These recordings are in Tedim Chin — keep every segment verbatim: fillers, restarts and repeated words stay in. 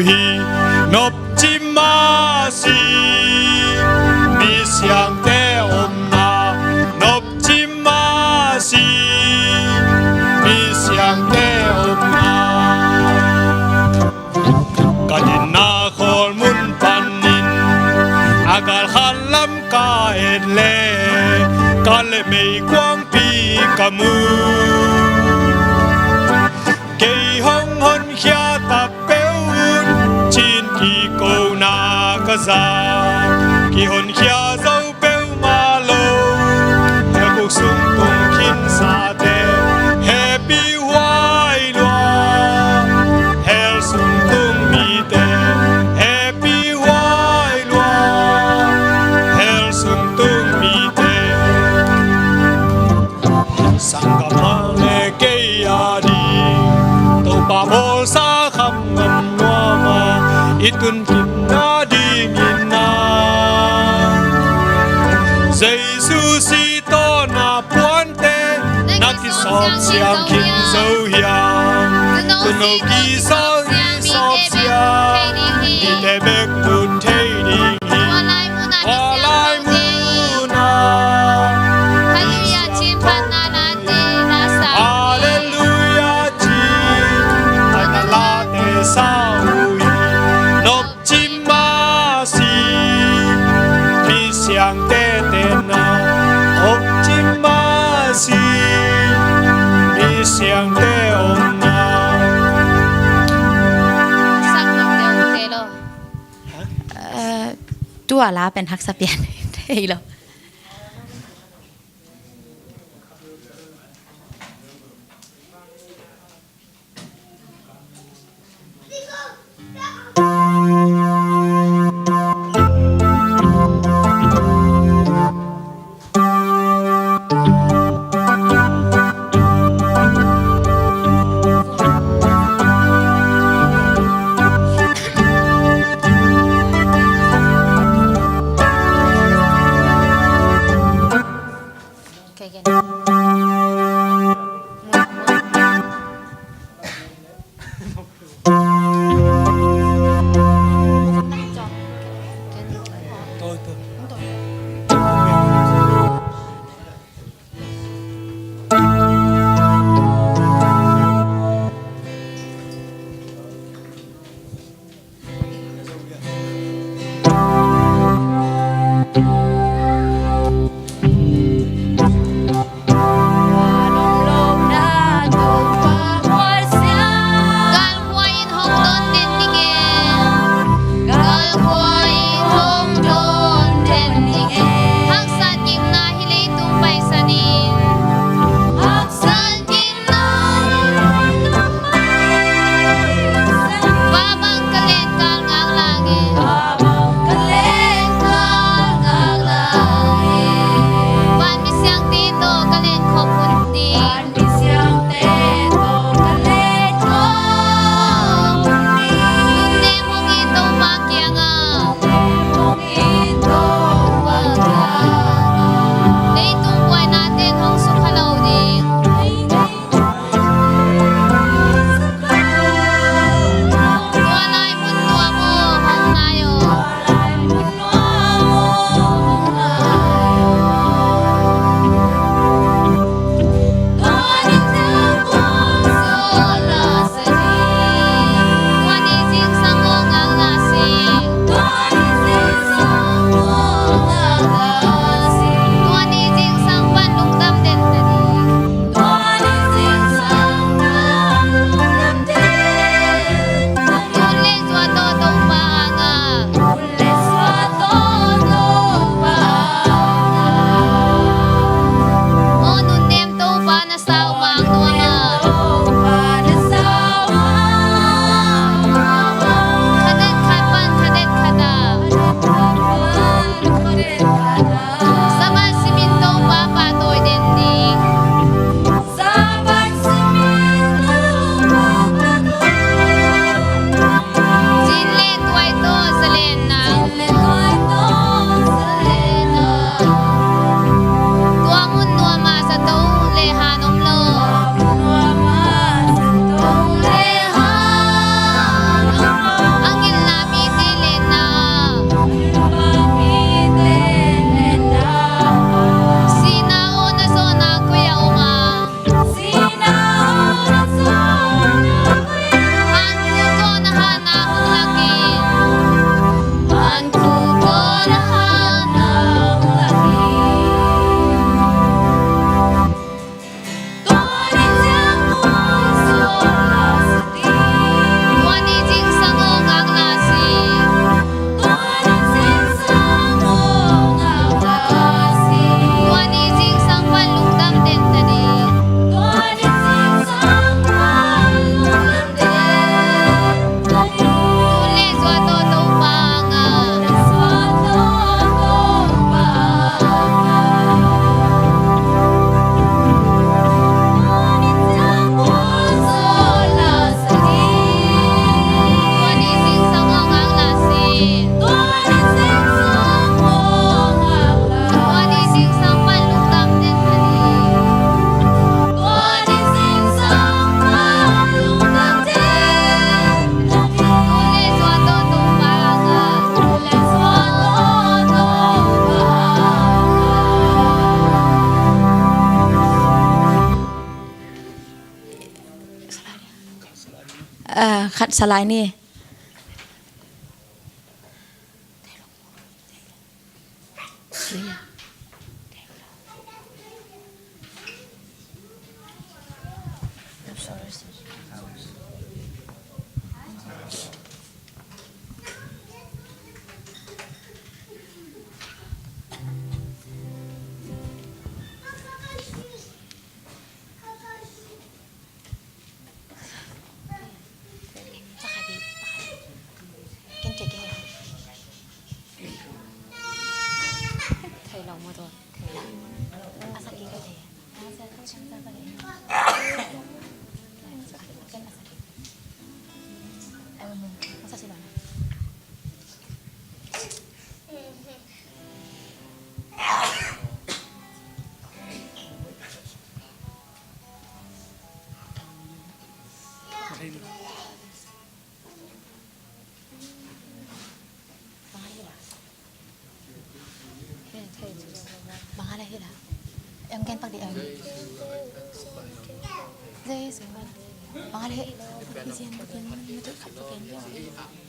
hi nopci mah si, misiangte omna nopci mah si, misiangte omna. Ka dinna khawl mun panin a gal khat lam ka et leh, ka le meikuangpi ka mu. Kei hong honkhia ta peuh un, ci-in kikona ka za. Kihonkhia zo peuhmah lo, hell khuk sung tung khinsate, hehpih huai lua. Hell sung tung mite, hehpih huai lua. Hell sung tung mite, sanggam le kei a ding, Topa bawlsa kham ngam nuam a, i tun kim nadingin a, Jesu si tawh na puante na kisawp siam khin zo hiam? Tuuno kisawp hi sawp siam, mite bek lut thei ding hi. Tua lai munah Halleluia ci-in phatna late na sa. Halleluia ci-in phatna late sa uh hi. Nopci mah si, misiangte tenna nopci mah si, misiangte omna. Sak nopte om te lo. Eh, tua la pen haksa pian thei lo. Galhuai in hong don den ding e. Galhuai in hong don den ding e. Haksat gimna hih leitung paisan in. Haksat gimna hih leitung paisan in. Vabang ka len kal ngak lang e. Vabang ka len kal ngak Salai ni. Bang a la hi la. Em gen pak di em. Jesu. Bang a la hi. Pak di jen, pak di jen, pak di jen.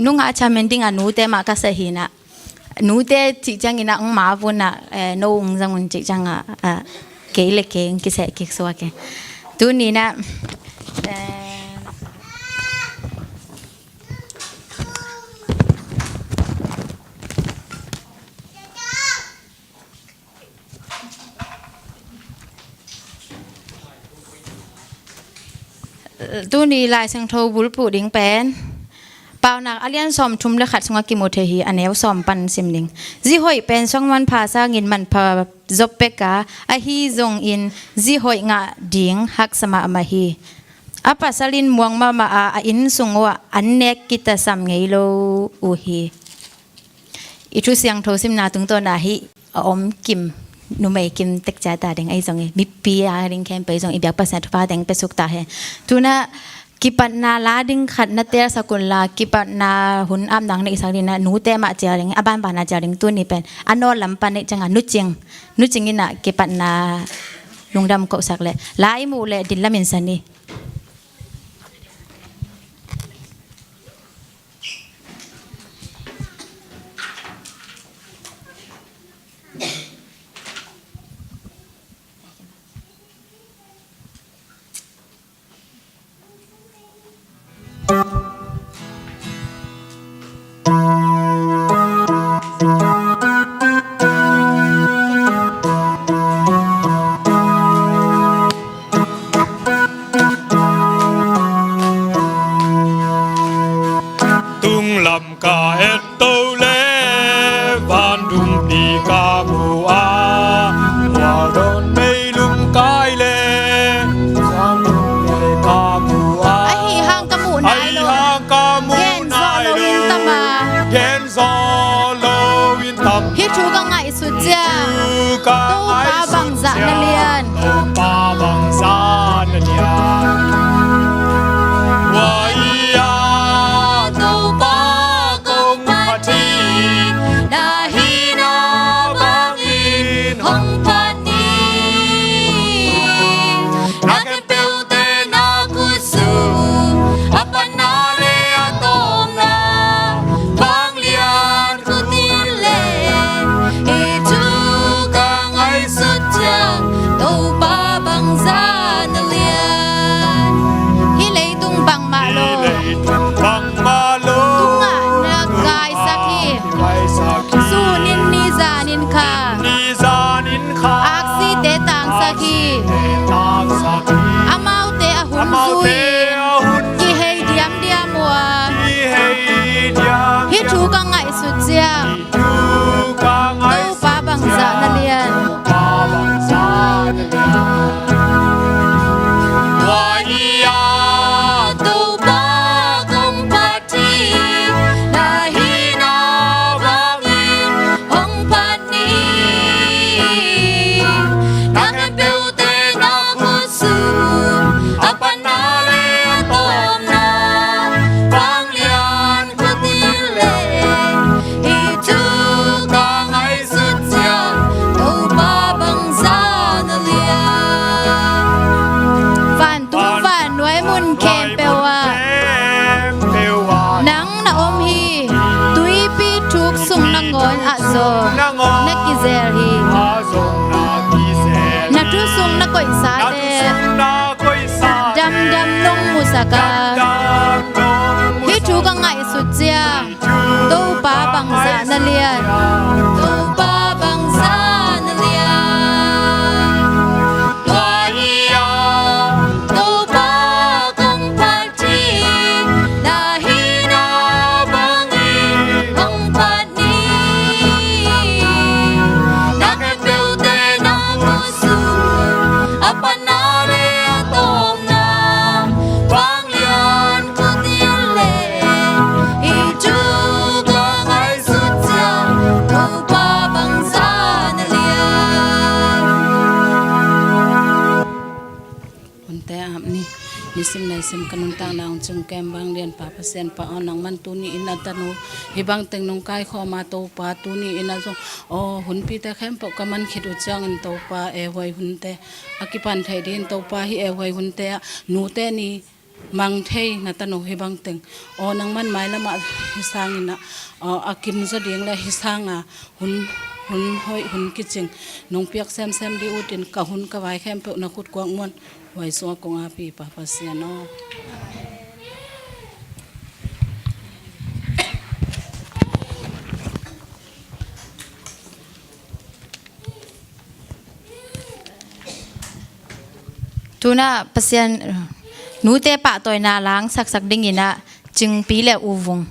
Nungah chairman dingah nute mah ka seh hi nah. Nute cih ciangin ah hong mavun ah, eh, no hong zang un cih ciangah, ah, kei le kei hong kiseh kik suak e. Tuni nah, eh, tuni Lai Siangtho bulphuh ding pen Paunak a lian sawmthum le khat sungah kimu thei hi. A neu sawm pan sim ding. Zi hoih pen suang manpha sangin manpha zop pek a, ahi zongin zi hoih ngah ding haksa mahmah hi. A pasal in muang mahmah a, a inn sung uah an nek kitasam ngei lo uh hi. I thu siangtho simna tungtawn ah hih a om kim, numei kim tek ciat a ding ahi zong hi, mipi a ding khempeuh zong i biak Pasian thupha teng pia suk ta hen. Tu nah kipatna la ding khat na telsak un la, kipatna hun ap nang neihsak ding nah nute mah cial ding, a banban a cial ding. Tuni pen a nawl lam pan neih ciangah Nu Cing, Nu Cing in ah kipatna lungdam kohsak leh la i muh leh dil lamin sa ni. Tunglam ka et to le, van dumpi ka mu a, mual dawn meilum kai le, suang lum le ka mu a, ahi hang ka muh nai lo, ahi hang ka muh nai lo, gen zaw lo in tam a, gen zaw lo in tam a. Hih thu ka ngaihsut ciang, hih thu ka ngaihsut ciang, Topa bangzah na lian. Topa bangzah na lian. Wai a, Topa kong phat hi, na hihna bangin hong phat ni. Na khempeuhte na khutsung, a panna le a tawpna, vanglian khut in le, hih thu ka ngaihsut ciang, Topa bangzah na lian. Hih leitung bangmah lo, hih leitung bangmah lo, tungah na kaisak hi. Kaisak hi. Sun in ni zan in kha, sun in ni zan in kha, aksite tangsak hi. Aksite tangsak hi. Amaute a hun zui in, amaute a hun zui in, kihei diamdiam uh a, kihei diamdiam. Hih thu ka ngaihsut ciang, hih thu ka ngaihsut ciang, Topa bangzah na lian. Topa bangzah na lian. Wai a, Topa kong phat hi, na hihna bangin hong phat ni. Na khempeuhte na khutsung, a panna le a tawpna, vanglian khut in le, hih thu ka ngaihsut ciang, Topa bangzah na lian. Vantung vannuai mun khempeuh ah nang na om hi. Tuipi thuk sung nangawn ah zong na kizel hi. Na thu sung na koihsate damdam nong musak a, hih thu ka ngaihsut ciang, Topa bangzah na lian. Topa bangzah na lian. Tua hi a, Topa kong phat hi, na hihna bangin hong phat ni. Na khempeuhte na khutsung, a panna le a tawpna, vanglian khut in le, hih thu ka ngaihsut ciang, Topa bangzah na lian. Hunte a ap ni, nisim naisim ka nuntakna hong cium kem vanglianpa Pasian pa aw, nangman tuni in a tanu hih bangteng nong kaikhawm a, Topa, tuni in a zong aw, hunpite khempeuh ka man khit uh ciangin Topa, e huai hunte a kipan theih dingin Topa, hih e huai hunte ah nute ni Mang thei na tanu hi bang teng. Aw nangman mailamah hi sangin ah, aw, a kim zaw ding le hi sanga hun, hun hoih hun kicing nong piak semsem dih utin ka hun ka vai khempeuh na khut kuak muan huai sungah kong api Pa Pasian aw. Tuna Pasian nute pahtawina langsaksak dingin ah Cingpi le U Vung.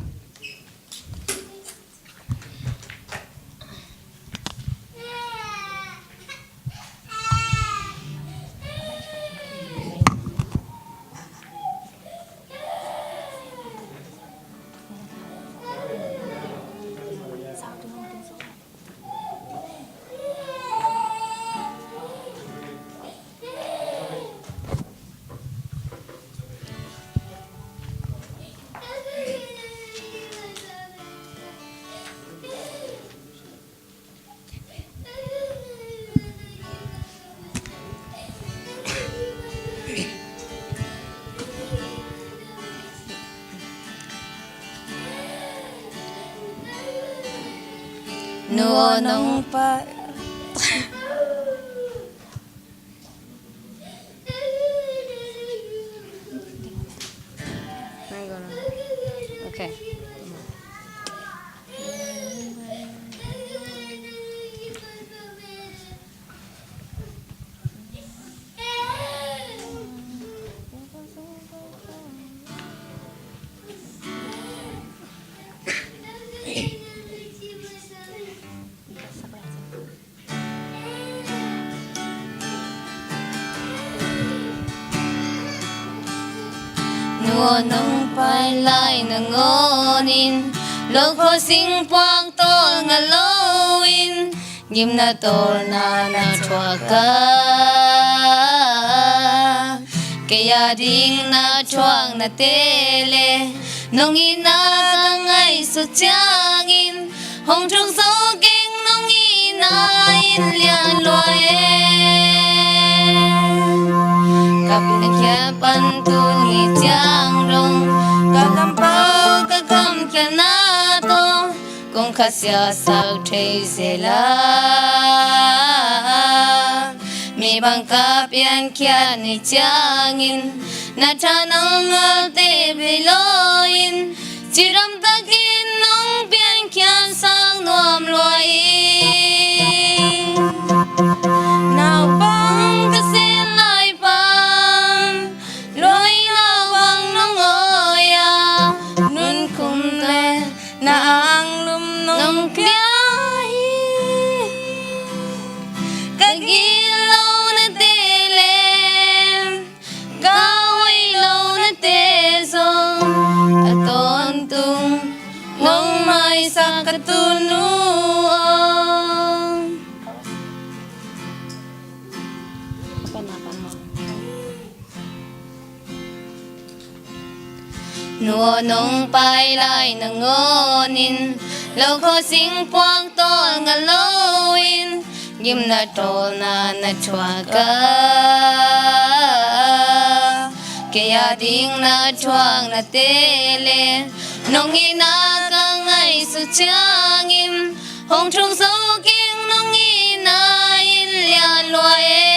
Nu aw nong pai. Okay. Nu aw nong pai lai nangawnin, lo khua sing puak tawl nga loin, gimna tawlna na thuak a, kei a ding na thuak na te le, nong itna ka ngaihsut ciangin, hong thuk zo keng nong itna in lian lua e. Ka piankhiat pan tuni ciang dong, ka kampau ka gamtatna tawh kong khasiasak thei zel a, mi bang ka piankhiat ni ciangin, na tha nong ngalte bei lawin, cidam takin nong piankhiat sang nuam lua ing. Naupang ka sem lai pan, luai naupang nong awi a, nunkhum le na anglum nong pia hi. Ka gilo na te le, ka hoih lo na te zong, a tawntung nong maisak ka tunu aw. Nu aw nong pai lai nangawnin, lo khua sing puak tawl nga loin, gimna tawlna na thuak a, kei a ding na thuak na te le, nong itna ka ngaihsut ciangin, hong thuk zo keng nong itna in lian lua e.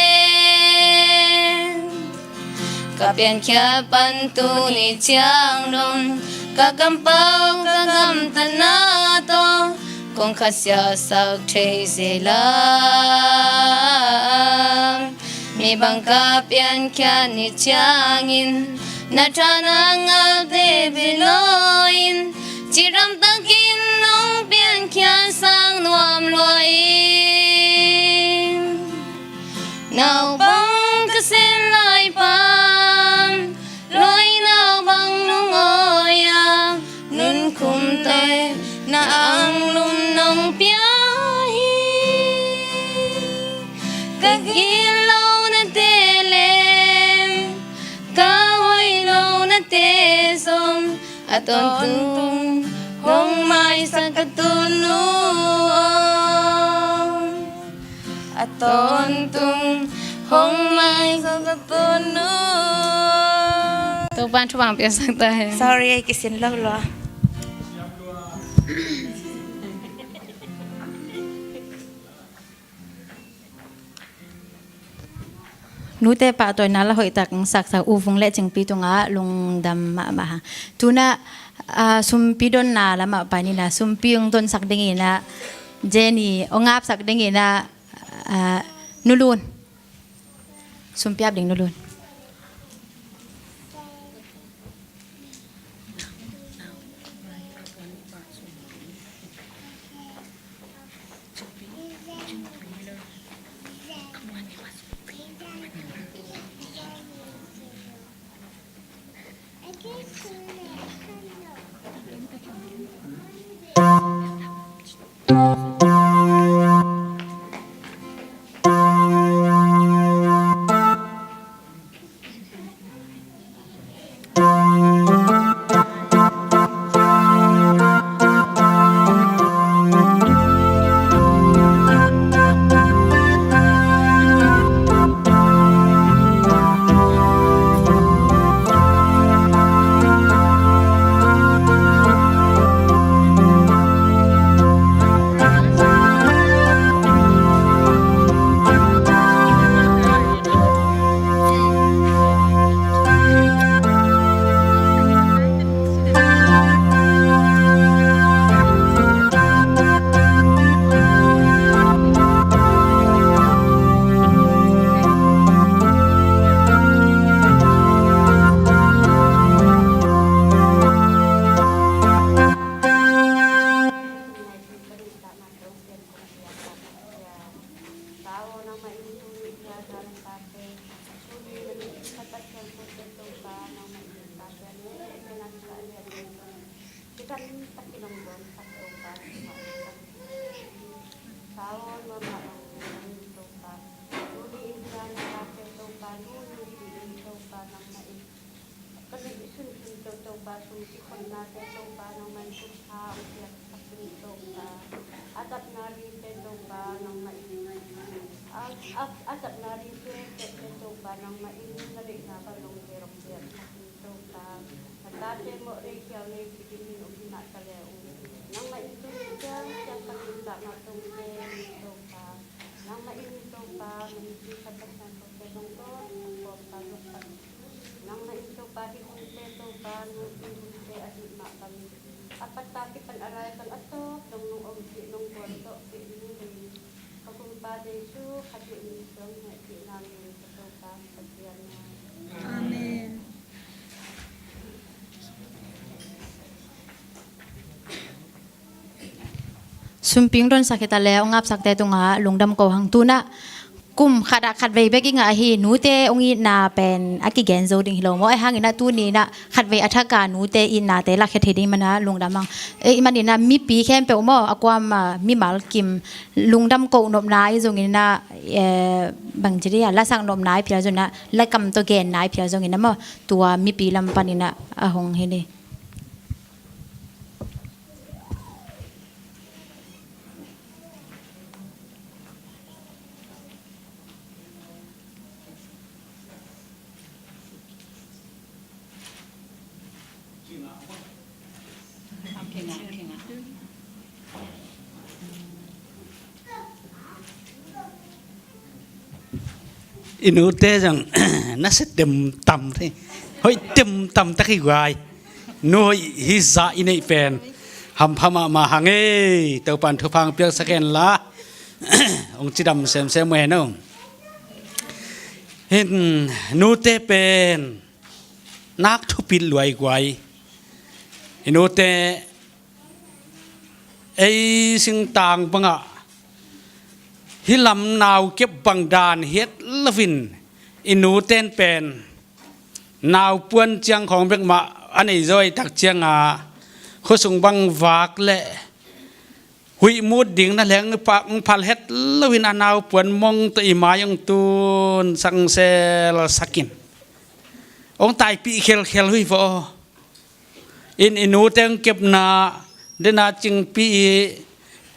Ka piankhiat pan tuni ciang dong, ka kampau ka gamtatna tawh kong khasiasak thei zel a, mi bang ka piankhiat ni ciangin, na tha nong ngalte bei lawin, cidam takin nong piankhiat sang nuam lua ing. Naupang ka sem lai pan, luai naupang nong awi a, nunkhum te na anglum nong pia hi. Ka gilo na te le, ka hoih lo na te zong, a tawntung hong maisak ka tunu aw. A tawntung hong maisak ka tunu aw. Topa'n thupha piaksak ta hen. Sorry, ei kisin lo lua. Nute pahtawina la hoihtak saksak U Vung le Cingpi tungah lungdam mahmah hang. Tunah, ah, sumpi donna lamah pai ni na, sumpi hong donsak dingin ah, Jenny hong apsak dingin ah, ah, Nu Lun. Sumpi ap ding Nu Lun. Ka neih sunsun tawh Topa, sum kikhopnate Topa, nangmah in thupha hong piaksak in Topa. A tapna dingte Topa, nangmah in, a, a, a tapna dingte, tete Topa, nangmah in na deihna bang dongte hong piaksak in Topa. Na tate mawh rei khial nei kidim in um hi mah ta le uh. Nangmah in tuni ciang, ciang pakin zahmah tongte Topa. Nangmah in Topa, na mipi khat Pasian tawh kei bang tawh, a kawmpa zong pan. Nangmah in Topa, hih hunte Topa, nupi hunte ahih mah bangin a patta kipan a raizang a tawp dong nong ompih, nong gualzawhpih ding hi. Ka Gumpa Jesu Khazih min suang hehpihna min ka Topa Pasian. Amen. Sumpi hong donsak hi ta le, hong apsakte tungah lungdam ko hang. Tunah kum khatah khatvei bek i ngah hi. Nute hong itna pen a kigen zo ding hi lo maw? Ahi hangin ah tuni in ah khatvei a thak a nute itnate lakhia thei ding manah lungdam hang. Eh, i manin ah mipi khempeuh maw, a kuamah mimal kim lungdam koh nopna ahi zongin ah, eh, bangci dih a, lasak nopna ahi phial zongin ah, lakam tawh genna ahi phial zongin ah maw, tua mipi lam panin ah a hong hi ni. I nute zong nasia temtam thei. Hoih temtam tak hi guai. Nu hoih hi zah i neih pen hampha mahmah hang ei. Topa'n thupha hong piaksak hen la, hong cidam semsem uh hen aw. Hin nute pen nak thupit lua i guai. I nute ei singtang bangah hih lam nau kep bang dan hi het loin, i nute in pen nau puan ciang khawng bek mah a nei zaw i tak ciangah khuasung bang vak leh huih mut ding na leng hong phal het loin a nau puan mong tawh i mai hong tun sangsel sakin hong taipih khelkhel uh hi vaw. In i nute hong kepna dena Cingpi i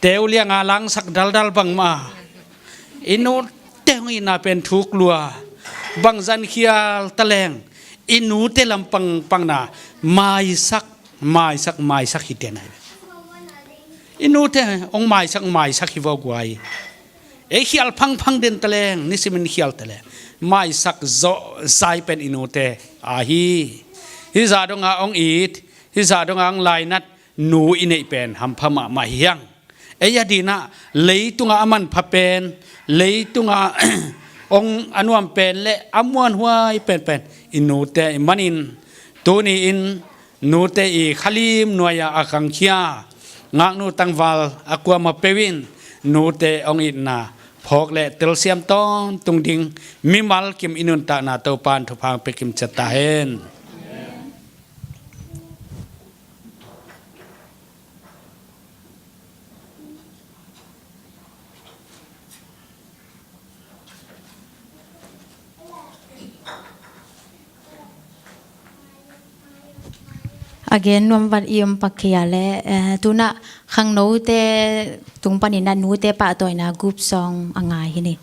teu lianga langsak daldal bangmah, i nute hong itna pen thuk lua. Bang zan khial ta leng i nute lampang pangna maisak, maisak, maisak hi tena hi. I nute hong maisak, maisak hi vo guai. Ei khial phangphang den taleng, nisimin khial taleng, maisak zawh zai pen i nute ahi. Hih zah donga hong it, hih zah donga hong lainat nu i neih pen hampha mahmah hi hang. Ei a dinah leitunga a manpha pen, leitunga hong a nuam pen le a muanhuai penpen i nute i manin, tuni-in nute i khalim nuai-a a khangkhia ngaknu tangval a kuamah peuh in nute hong itna phawk le telsiam tawntung ding mimal kim i nuntakna Topan thupha hong pia kim ciat ta hen. A gen nuam vat i om pak khia le, eh, tunah khangnote tung panin a nute pahtawina group song a ngai hi ni.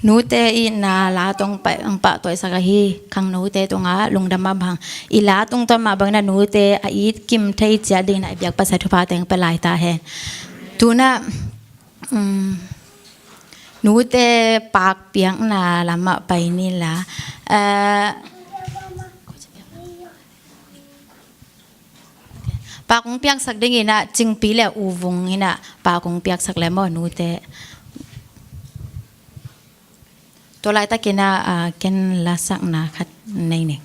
Nute i na la tawh hong pah, hong pahtawisak ahi khangnote tungah lungdam mah bang, i la tungtawn mah bangin ah nute a it kim thei ciat dingin ah i biak Pasian thupha teng pia lai ta hen. Tu-in ah, um, nute pakpiakna lamah pai ni la. Eh, pak hong piaksak dingin ah Cingpi le U Vung in ah pak hong piaksak le maw nute. Tua laitakin ah, ah, ken lasakna khat nei ning.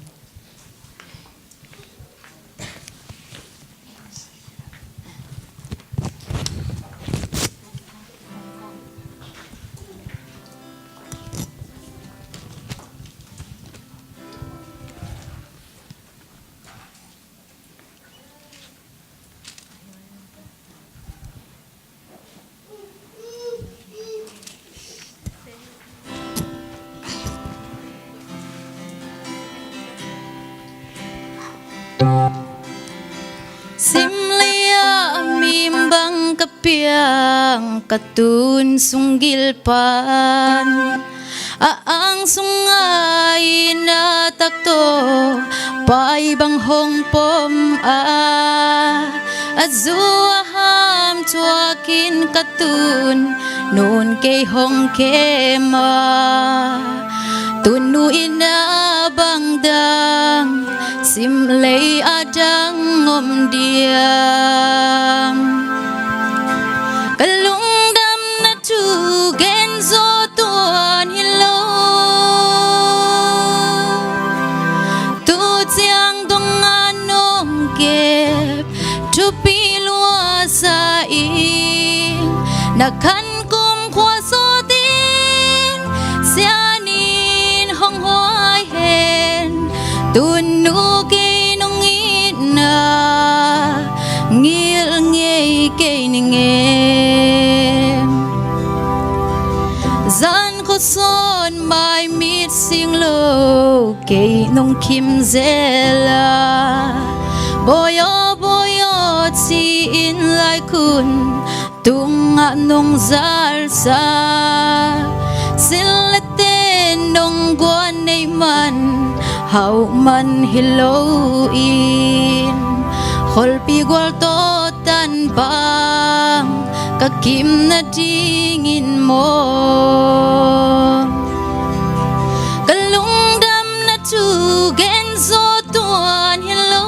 Simlei ah mi bang ka piang ka tun sunggil pan, a ang sungah i na tak tawh pai bang hong pom a, a zu a ham thuakin ka tun nun kei hong kem a, tun nu i na bang dang simlei a dang om diam. Ka lungdamna thu gen zaw tuan hi lo. Tu ciang dong a nong kep thupi lua sa ing, na khan kum khua sawt in, sian in hong huai hen. Tun nu kei nong itna ngil ngei kei ning em? Zan khua sawn mai mit sing lo kei nong khim zel a, bawi aw, bawi aw ci-in laikhun tungah nong zalsa. Silh le ten nong guan nei man hau man hi loin, khualpi gual tawh tan bang ka kim nadingin maw? Ka lungdamna thu gen zaw tuan hi lo.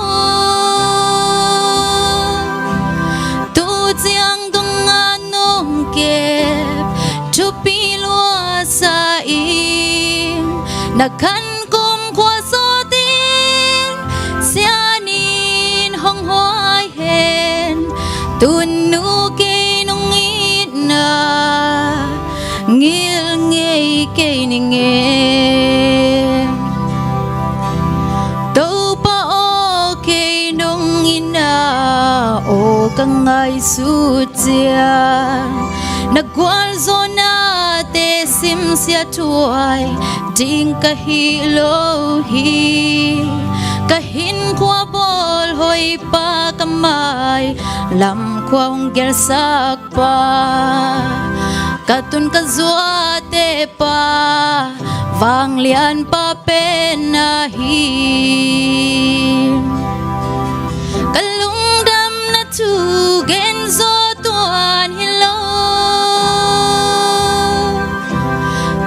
Tu ciang dong a nong kep thupi lua sa ing, na khan kum khua sawt in, sian in hong huai hen. Tun nu kei nong itna ngil ngei kei ning em? Topa aw, kei nong itna aw ka ngaihsut ciang, na gualzawhnate simsiat huai ding ka hi lo hi. Ka hinkhua bawl hoih pa ka mai lam khua hong gelsak pa, ka tun ka zuate pa, vanglian pa pen na hi. Ka lungdamna thu gen zaw tuan hi lo.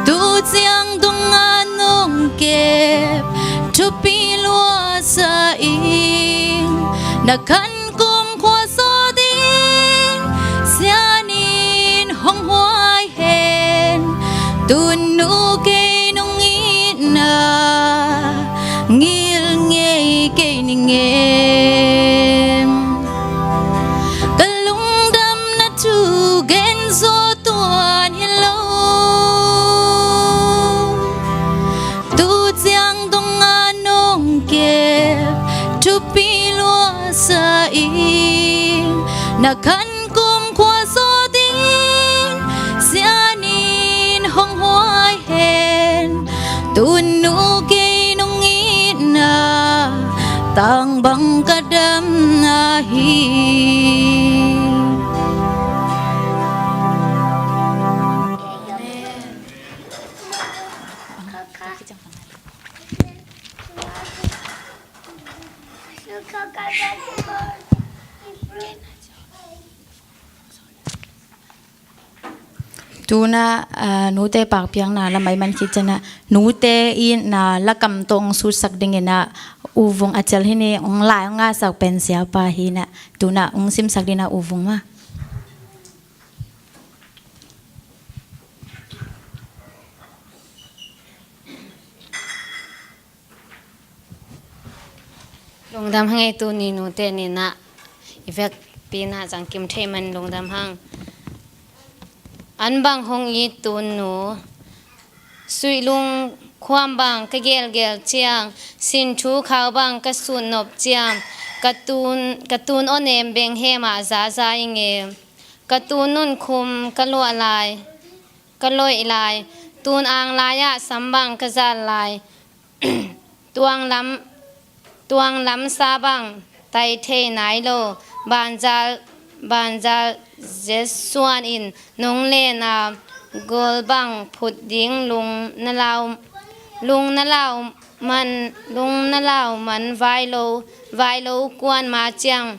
Tu ciang dong a nong kep thupi lua sa ing, na khan kum khua sawt in, sian in hong huai hen. Tun nu kei nong itna ngil ngei kei ning em? Ka lungdamna thu gen zaw tuan hi lo. Tu ciang dong a nong kep thupi lua sa ing, na khan kum khua sawt in, sian in hong huai hen. Tun nu kei nong itna tang bang ka dam na hi. Tuna, ah, nute pakpiakna lam a i man khit ciangin ah, nute in, ah, lakam tawh hong sutsak dingin ah, U Vung a cial hi ni, hong lai hong ngahsak pen siapa hi na, tuna hong simsak dingin ah U Vung mah. Lungdam hang ei, tuni nute ni na i vekpi na zangkim thei man lungdam hang. An bang hong it tun nu, suihlung khuam bang ka gelgel ciang, sinthu khau bang ka sut nop ciang, ka tun, ka tun aw nem beng hem ah zaza ing e. Ka tun nunkhum ka luah lai, ka loih lai, tun ang lai ah sam bang ka zal lai. Tuang lam, tuang lam sa bang tai thei nai lo, banzal, banzal zet suan in nong len a, gol bang phut ding lung na lau, lung na lau man, lung na lau man vai lo, vai lo kuan ma ciang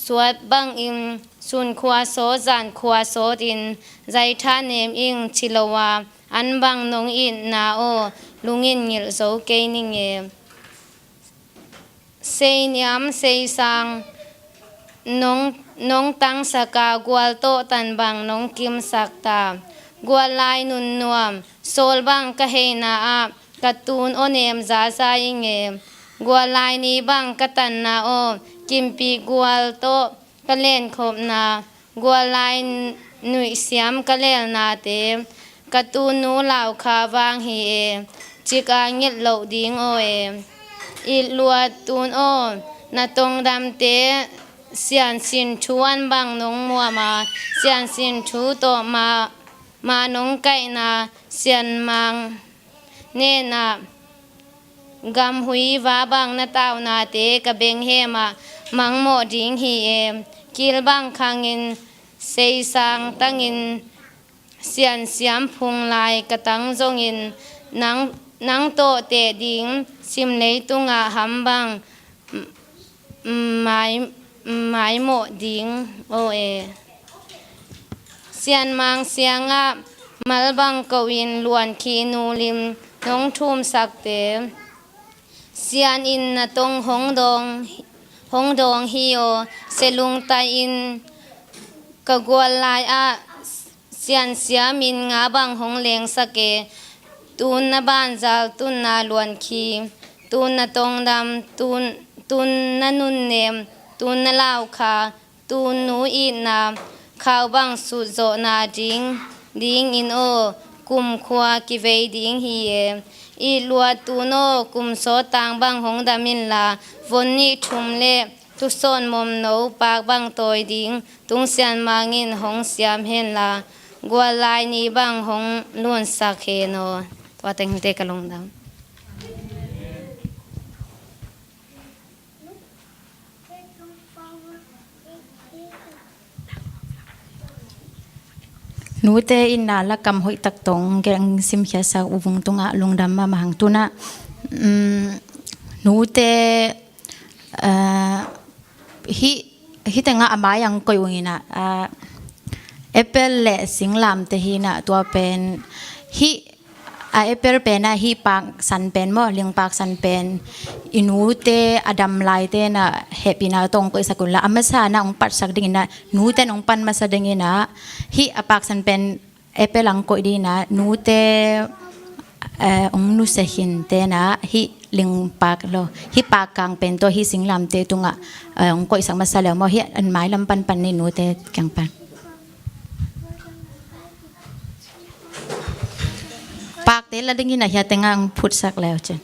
suat bangin sun khua sawt, zan khua sawt in zai tha nem ing ci lo a, an bang nong itna aw, lungin ngilh zo kei ning e. Seiniam seisang nong, nong tangsak a, gual tawh tan bang nong kimsak ta. Gual lai nunnuam sawl bang ka heina ah, ka tun aw nem zaza ing e. Gual lai ni bang ka tanna aw, kimpi gual tawh ka lenkhopna, gual lai nuihsiam ka lelnate, ka tun nu lau kha vang hi e, cik a ngilh loh ding aw e. It luat tun aw, na tongdamte, siansin thu an bang nong muam a, siansin thu tawh ma, ma nong kaihna, sianmang nenah gamhui va bang na taunate ka benghem ah mangmawh ding hi e. Kil bang khangin seisang tangin siansiam phung lai ka tang zongin nang, nang tawh teh ding sim leitungah ham bang mai, maimawh ding aw e. Sianmang siangah malbang ko in luankhi nulim nong thumsakte, sian in na tong hong dawng, hong dawng hi aw. Selung tai in ka gual lai ah siansiam in nga bang hong lengsak e. Tun na banzal tunna luankhi, tun na tongdam, tun, tun na nunnem, tun na laukha, tun nu itna khau bang sutzawhna ding, dingin aw, kumkhua kivei ding hi e. It luat tun aw, kum sawt tang bang hong dam inla, von nih thum le thusawn momno pak bang tawi ding tung sianmang in hong siam henla, gual lai ni bang hong lunsak hen aw. Tua tengte ka lungdam. Nute in na lakam hoih tak tawh hong simkhiasak U Vung tungah lungdam mahmah hang. Tuna, um, nute, uh, hih, hih tengah a mai ang koih ung ina, uh, apple le singlamte hi na, tua pen hih a apple pen ah hih paksan pen maw, ling paksan pen i nute a dam laite na hehpihna tawh hong koihsak unla, a masa na hong patsak dingin ah, nute na hong pan masa dingin ah, hih a paksan pen apple ang koih dingin ah, nute, eh, hong nusia khinte na hih ling pak lo, hih pak kang pen tawh hih singlamte tungah, eh, hong koihsak masa leu maw, hih an mailam panpan ni nute kiang pan. Pakte la dingin ah hia tengah ang phutsak leu cin.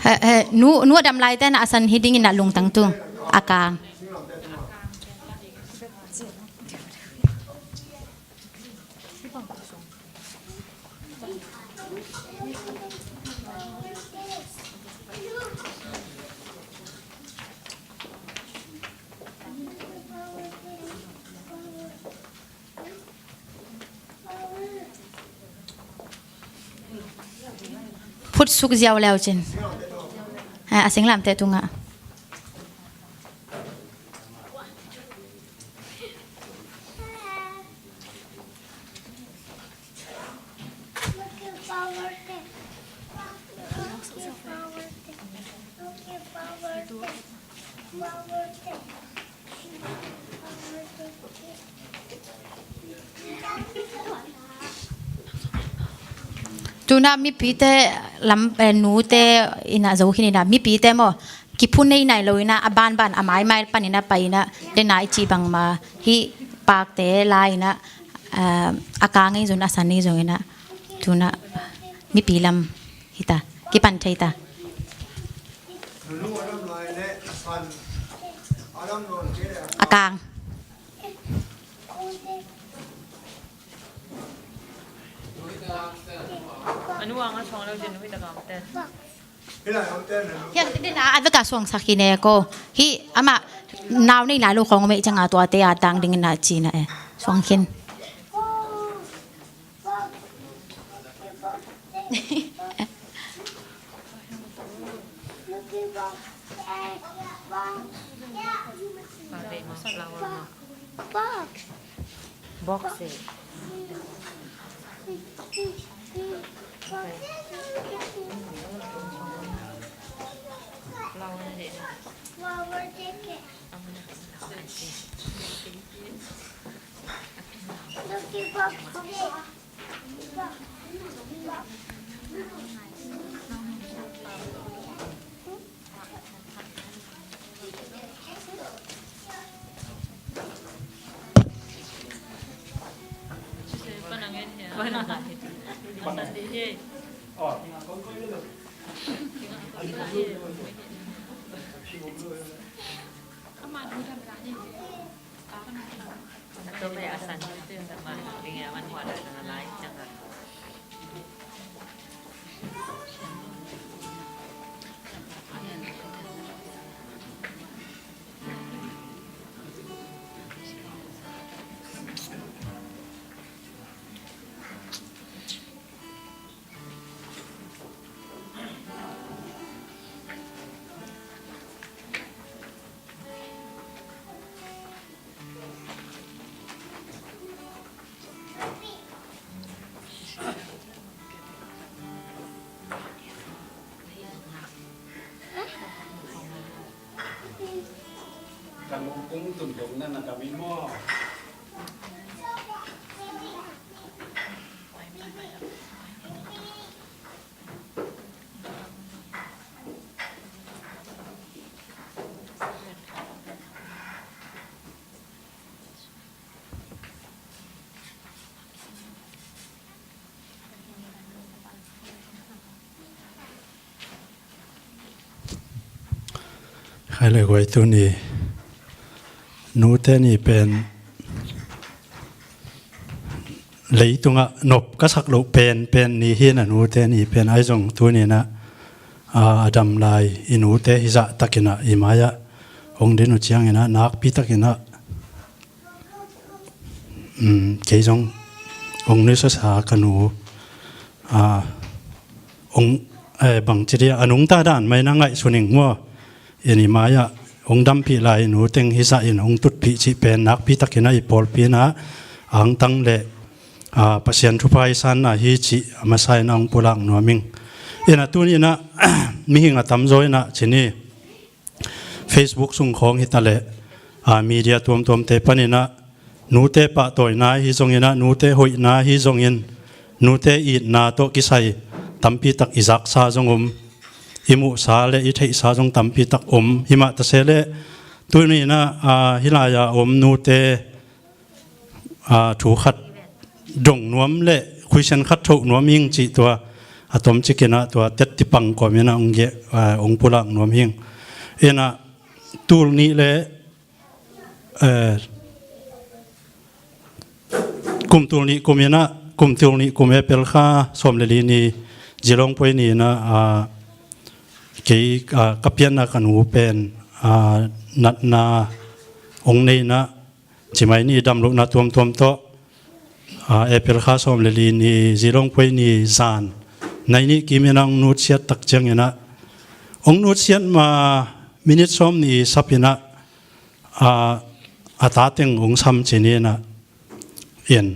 He, he, nu, nu a dam laite na a san hi dingin ah lungtang tung a kang. Phut suk ziau leu cin. A, a singlamteh tungah. Tuna mipite lam, eh, nute ina zo khin ina mipite maw, kiphun nei nai lo ina a banban a maimai pan ina pai ina dena i cih bangma hih pakte lai ina, ah, a kang ei zong a san ei zong ina tuna mipi lam hita kipan thei ta. A kang. Hian dena a veka suangsak hi ne ko. Hi ama nau nei lai lo khong mei canga tuate a tang ding ina cina e. Suang khin. Box. Box eh. Kan mong kung tun dong na na kami mo. Khai le guai tuni nute ni pen leitungah nop ka sak loh pen pen ni hi na nute ni pen ai zong tuni na a, a dam lai i nute hi zah takinah i mai-ah hong din uh cianginah nakpi takinah kei zong hong nusiasa ka nu a hong bangci dia a nungta dan mai na ngaihsun ing maw? I ni mai-ah hong dampih lai i nu teng hi zah in hong tutpih cih pen nakpi takinah i pawlpi inah angtang le Pasian thupha i sanna hi cih a masa inah hong pulak nuam ing. Inah tuni inah mihing a tamzaw inah cini Facebook sung khawng hitaleh media tuamtuamte paninah nute pahtawina hi zonginah nute hoihna hi zongin nute itna tawh kisai tampitak i zaksa zong om, i muhsa le i theihsa zong tampitak om. Himah tase le tuninah hih lai-a om nute thu khat dong nuam le khuisen khat thoh nuam ing cih tua a tomcikinah tua tetti pang kawminah hong pulak nuam hing. Inah tul nih le kum tul nih kuminah kum tul nih kum April kha sawm le li ni Zilong puai ni inah kei ka pianna ka nu pen natna hong nei inah cimai ni damlohna tuamtuam tawh April kha sawm le li ni Zilong puai ni zan nai nih kimin ah hong nutsiat tak ciangin ah, hong nutsiat ma minit sawm nih sap in ah, a, a ta teng hong sam cin in ah, in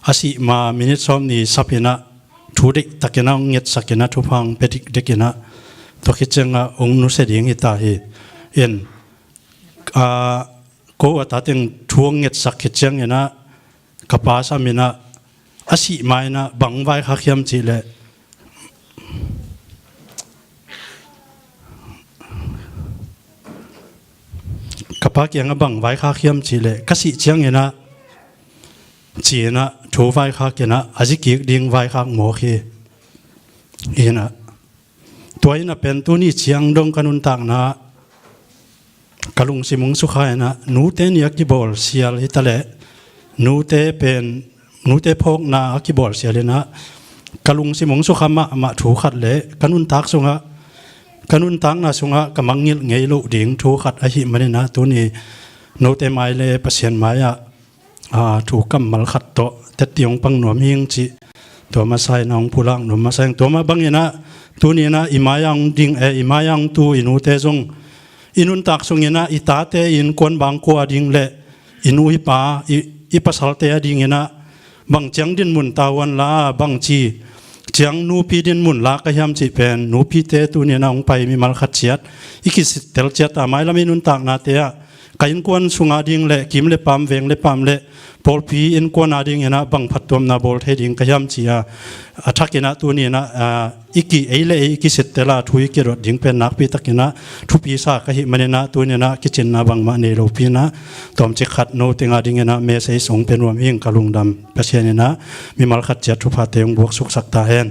a sih ma minit sawm nih sap in ah, thu deihtakin ah hong ngetsak in ah, thupha hong pia dikdek in ah, tua khit ciang ah hong nusia ding hi ta hi. In, a, ko a ta teng thu hong ngetsak khit ciangin ah, ka pa sam in ah, a sih ma in ah bang vaikhak hiam cih leh, ka pa kiangah bang vaikhak hiam cih leh, ka sih ciangin ah, ci in ah thu vaikhak in ah, a zi kik ding vaikhak mawk hi. In ah, tua in ah pen tuni ciang dong ka nuntakna, ka lungsim hong sukha in ah, nute nih a kibawl sial hi ta leh, nute pen, nute phawkna a kibawl sial in ah, ka lungsim hong sukha mahmah thu khat leh, ka nuntak sungah, ka nuntakna sungah ka mangngilh ngei loh ding thu khat ahih manin ah, tuni note mai leh Pasian mai ah, a, thu kammal khat tawh teci hong pang nuam hing cih, tua masa in ah hong pulak nuam masa hing. Tua mah bangin ah, tuni in ah i mai ah hong ding, eh, i mai ah hong tu i nute zong, i nuntak sungin ah i tate i innkuan bangkua a ding leh, i nu i pa, i, i pasalte a dingin ah, bang ciang dinmun ta uh an la, bangci ciang nupi dinmun lak ka hiam cih pen, nupite tuni in ah hong pai mimal khat ciat, i kisittel ciat a, mailam i nuntaknate ah, ka innkuan sungah ding leh, kim leh pam, veng leh pam leh, pawlpi innkuan a dingin ah bang phattuamna bawl thei ding ka hiam ci a, a thakin ah tuni in ah, a, i ki, ei leh ei i kisittel a, thu i kidot ding pen nakpi takin ah thupi sa ka hih manin ah, tuni in ah kicinna bangmah nei lopi in ah, tawmcik khat no teng a dingin ah message hong pia nuam hing. Ka lungdam. Pasian in ah mimal khat ciat thuphate hong buak suksak ta hen.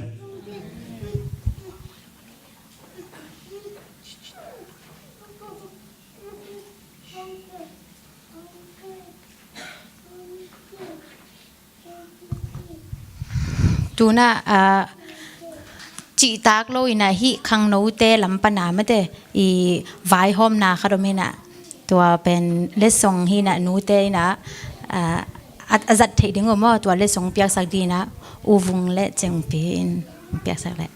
Tu in ah, ah, cihtak lo in ah, hih khangnote lam pan a mate, i vaihawmna khat om in ah, tua pen letsong hi in ah, nute in ah, ah, a, a zat theih ding uh maw, tua letsong piaksak ding in ah, U Vung leh Cengpi in piaksak leh.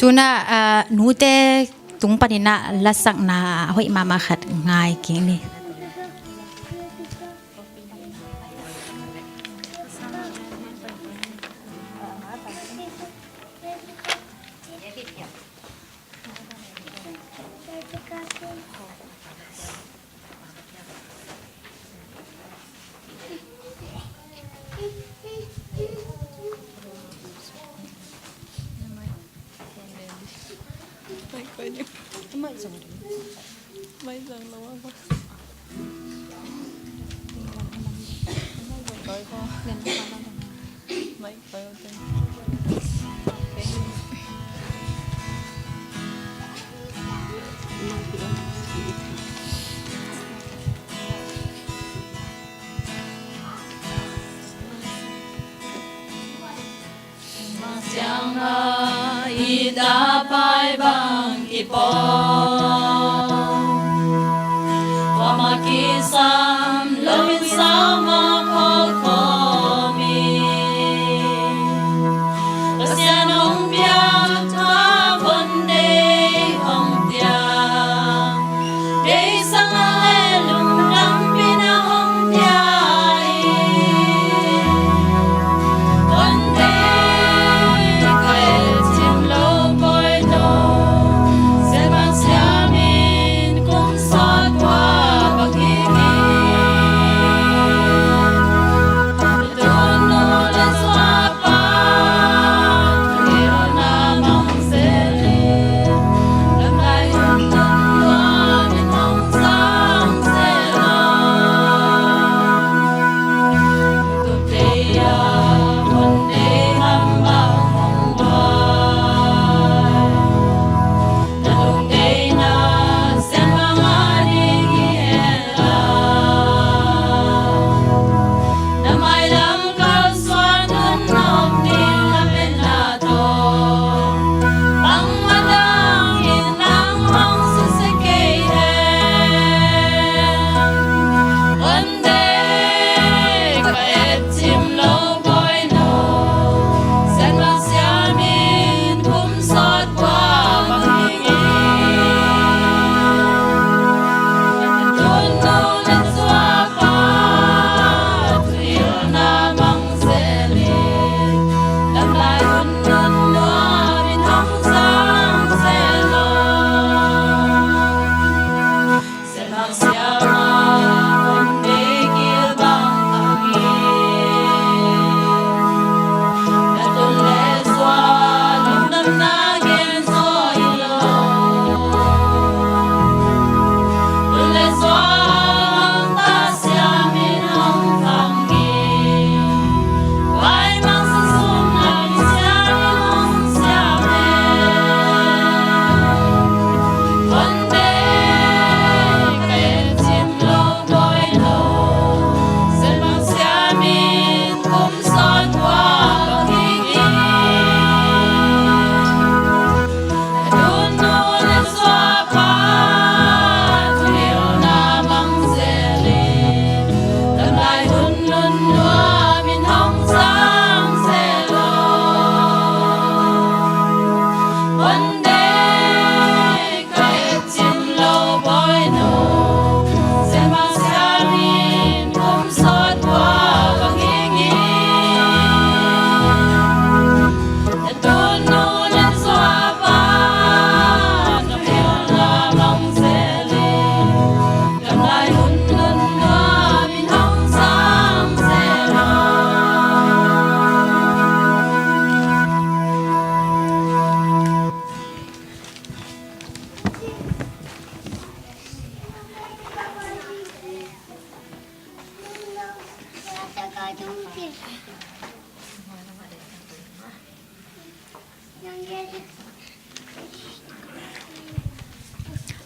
Tu in ah, ah, nute tung panin ah lasakna hoih mahmah khat ngai kik ni. Siang a i tapai bang kipawng, kuamah kisam loin sama khawlkhawm in, Pasian hong piak tha von deih hong piak. Deihsakna leh lungdampihna hong pia in, von deih ka et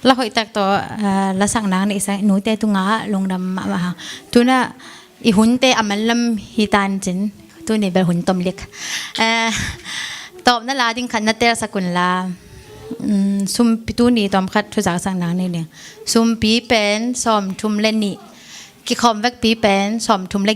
La hoihtak tawh, ah, la sak nang neih sa, nute tungah lungdam mahmah hang. Tuna i hunte a manlam hi tancin, tuni bel hun tom lik. Eh, tawpna la ding khat na telsak un la, mm, sumpi tuni tawm khat thuzak sak nang neih ding. Sumpi pen sawmthum le nih, kikhawm vekpi pen sawmthum le